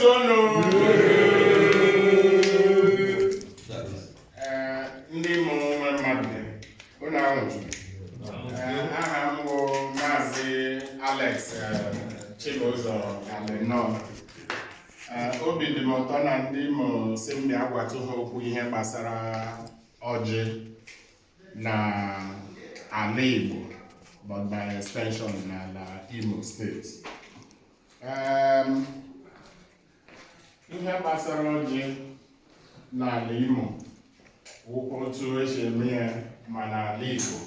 Kwezuonụ! Ee, ndị Imo nwe mmadụ, unu anwụchuru. Ee, aha m bụ Maazị Alex Chibụzọ Alinọ. Ee, obi dị m ụtọ na ndị Imo sị m bịa gwatụ ha okwu ihe gbasara ọjị na ala Igbo, but by extension n'ala Imo Steeti. Ihe gbasara ọjị n'ala Imo wụkwa otu esi eme ya ma n'ala Igbo,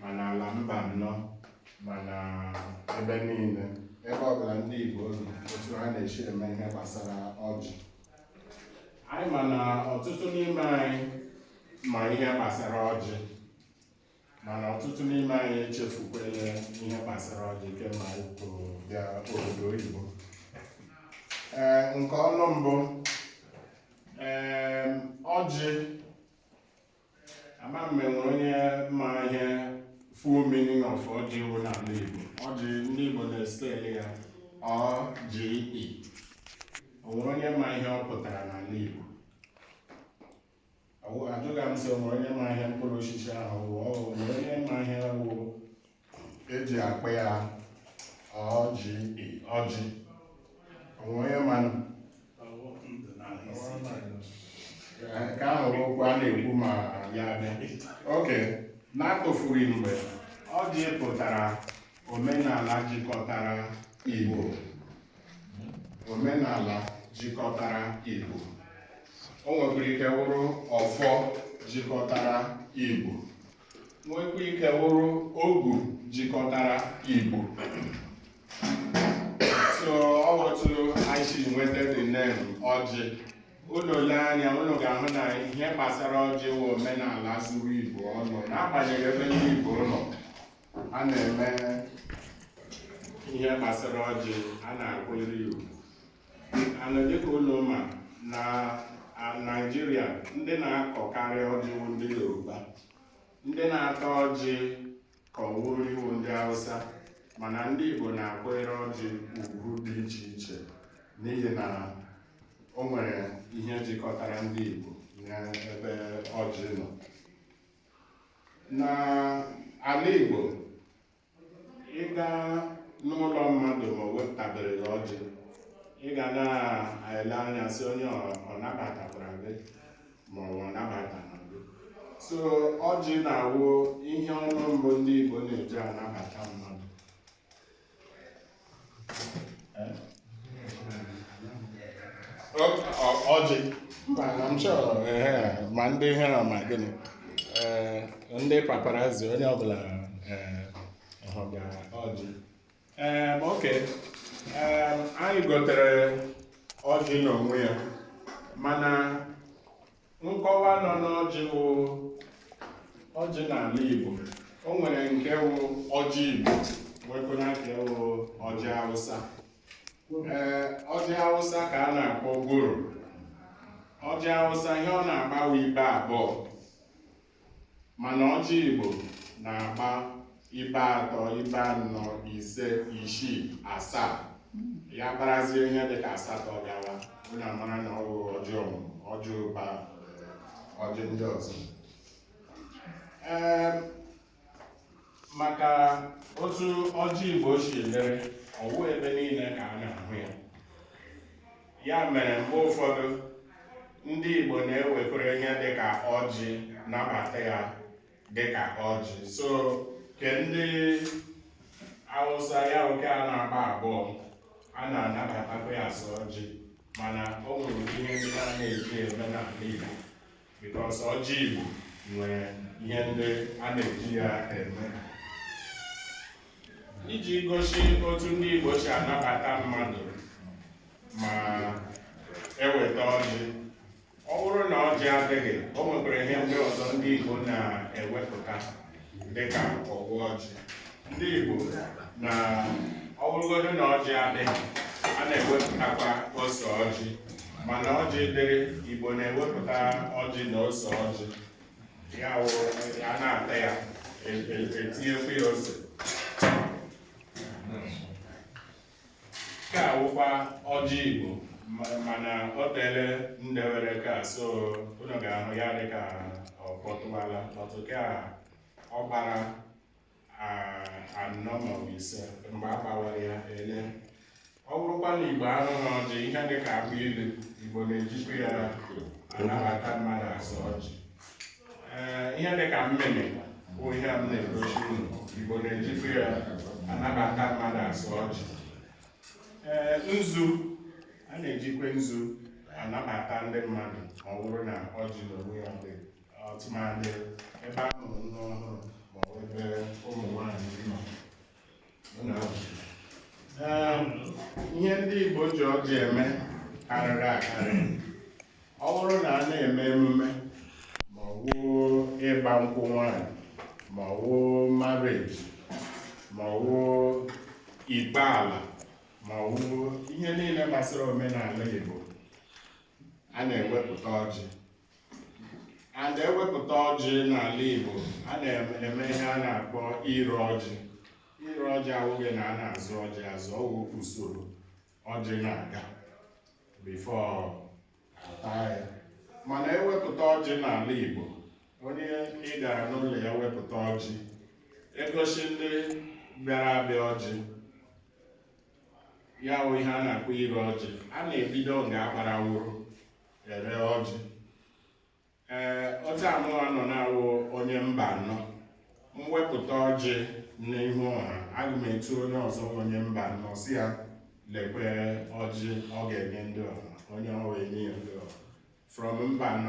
ma n'ala Mbanọ, ma na ebe niile, ebe ọbụla ndị Igbo nọ, otu ha na-esi eme ihe gbasara ọjị. Anyị ma na ọtụtụ n'ime anyị ma ihe gbasara ọjị, mana ọtụtụ n'ime anyị echefukwele ihe gbasara ọjị kemgbe anyị pụrụ bịa obodo oyibo. Ee, nke ọnụ mbụ, ee, ọjị, ama m enwere onye ma ihe full meaning of ọjị wụ n'ala Igbo. Ọjị, ndị Igbo na-espell ya ọ G E. O nwere onye ma ihe ọ pụtara n'ala Igbo? Ajụga m sị, o nwere onye ma ihe mkpụrụ osisi ahụ wụ? Ọ nwere onye ma ihe wụ eji akpọ ya ọ G E, ọjị? O nwere onye ma? Nke ahụ bụ okwu a na-ekwu ma ya bịa. Oke na-atụfughị mgbe, ọjị pụtara omenala jikọtara Igbo. Omenala jikọtara Igbo. O nwekwara ike wụrụ ọfọ jikọtara Igbo, nwekwa ike wụrụ ogu jikọtara Igbo. So ọ bụ otu anyị si nweta the name ọjị. Unu lee anya, unu ga-ahụ na ihe gbasara ọjị wụ omenala zuru Igbo ọnụ. N'agbanyeghị ebe ndị Igbo nọ, a na-eme ihe gbasara ọjị, a na-akwanyere ya ugwu. Anụ dịka unu ma, na Naịjirịa, ndị na-akọkarị ọjị wụ ndị Yoruba, ndị na-ata ọjị ka ọ wụrụ iwu ndị Hausa, mana ndị Igbo na-akwanyere ọjị ugwu dị iche iche n'ihi na o nwere ihe jikọtara ndị Igbo n'ebe ọjị nọ. N'ala Igbo, ịga n'ụlọ mmadụ ma o wepụtabere gị ọjị, ị ga na-ele anya sị onye ọ nabatakwara gị ma ọ bụ ọ nabatara gị. So ọjị na-awụ ihe ọnụ mbụ ndị Igbo na-eji anabata mmadụ. Eh? Ọjị mba na m chọrọ ehe, ma ndị ihe a ma gịnị, ee, ndị paparazzi, onye ọbụla, ee, hụga ọjị. Ee, oke ee, anyị gotere ọjị n'onwe ya, mana nkọwa nọ n'ọjị wụ ọjị n'ala Igbo. O nwere nke wụ ọjị Igbo, nwekwana nke wụ ọjị Hausa. Ee, ọjị Hausa ka a na-akpọ goro. Ọjị Hausa, ihe ọ na-agba wụ ibe 2, mana ọjị Igbo na-agba ibe 3, ibe 4, 5, 6, 7. Ya gbarazie ihe dịka 8 gawa, onye amara na ọ bụ ọjị ọmụmụ, ọjị ụba, ọjị ndị ọzọ. Ee, maka otu ọjị Igbo si lere, ọwụ ebe niile ka a na-ahụ ya. Ya mere mgbe ụfọdụ ndị Igbo na-ewekwere ihe dịka ọjị, nabata ya dịka ọjị. So ke ndị Hausa ya, oke a na-agba 2, a na-anabatakwa ya asụ ọjị, mana o nwere ihe ndị a na-eji eme n'ala Igbo, because ọjị Igbo nwere ihe ndị a na-eji ya eme. Iji gosi otu ndị Igbo si anabata mmadụ ma eweta ọjị, ọ bụrụ na ọjị adịghị, o nwekwara ihe ndị ọzọ ndị Igbo na-ewepụta dịka ọgwụ ọjị. Ndị Igbo na ọ bụrụgodu na ọjị adịghị, a na-ewepụtakwa ose ọjị, mana ọjị dịrị, Igbo na-ewepụta ọjị na ose ọjị. Ya wụ a na-ata ya, etinyekwa ya ose. Nke a wụkwa ọjị Igbo. Mana o teele m dewere ka, so unu ga-ahụ ya dị ka ọ kpọtụwala kpọtụ ka ọ gbara 4 maọbụ 5 mgbe a gbawara ya ele. Ọ bụrụkwa na Igbo ahụghị ọjị, ihe dị ka akpụ ilu, Igbo na-ejikwa ya anabata mmadụ azụ ọjị. Ee, ihe dị ka mmịmị bụ ihe m na-egosi unu, Igbo na-ejikwa ya anabata mmadụ azụ ọjị. Ee, nzu, a na-ejikwa nzu anabata ndị mmadụ ma ọ bụrụ na ọjị n'onwe ya dị, ọtụmadị ebe a mụrụ nwa ọhụrụ ma ọ bụ ebe ụmụ nwaanyị nọ. Ee, ihe ndị Igbo ji ọjị eme karịrị akarị. Ọ bụrụ na a na-eme emume, ma ọ wụ ịgba nkwụ nwaanyị, ma ọ wụ marriage, ma ọ wụ ikpe ala, ma ọ wụ ihe niile gbasara omenala Igbo, a na-ewepụta ọjị. And ewepụta ọjị n'ala Igbo, a na-eme ihe a na-akpọ ire ọjị. Ire ọjị awụghị na a na-azụ ọjị azụ, ọwụ usoro ọjị na-aga before ata ya. Mana ewepụta ọjị n'ala Igbo, onye ị gara n'ụlọ ya wepụta ọjị, egosi ndị bịara abịa ọjị ya, wụ ihe a na-akpọ ire ọjị. A na-ebido nga agbara wụrụ ere ọjị. Ee, otu amụwa nọ na-awụ onye mba anọ, mwepụta ọjị n'ihu ọha, aga m etu onye ọzọ, onye mba anọ, si ya lekwe ọjị ọ ga-enye ndị ọha, onye ọ wee nye ya ndị ọha from mba anọ.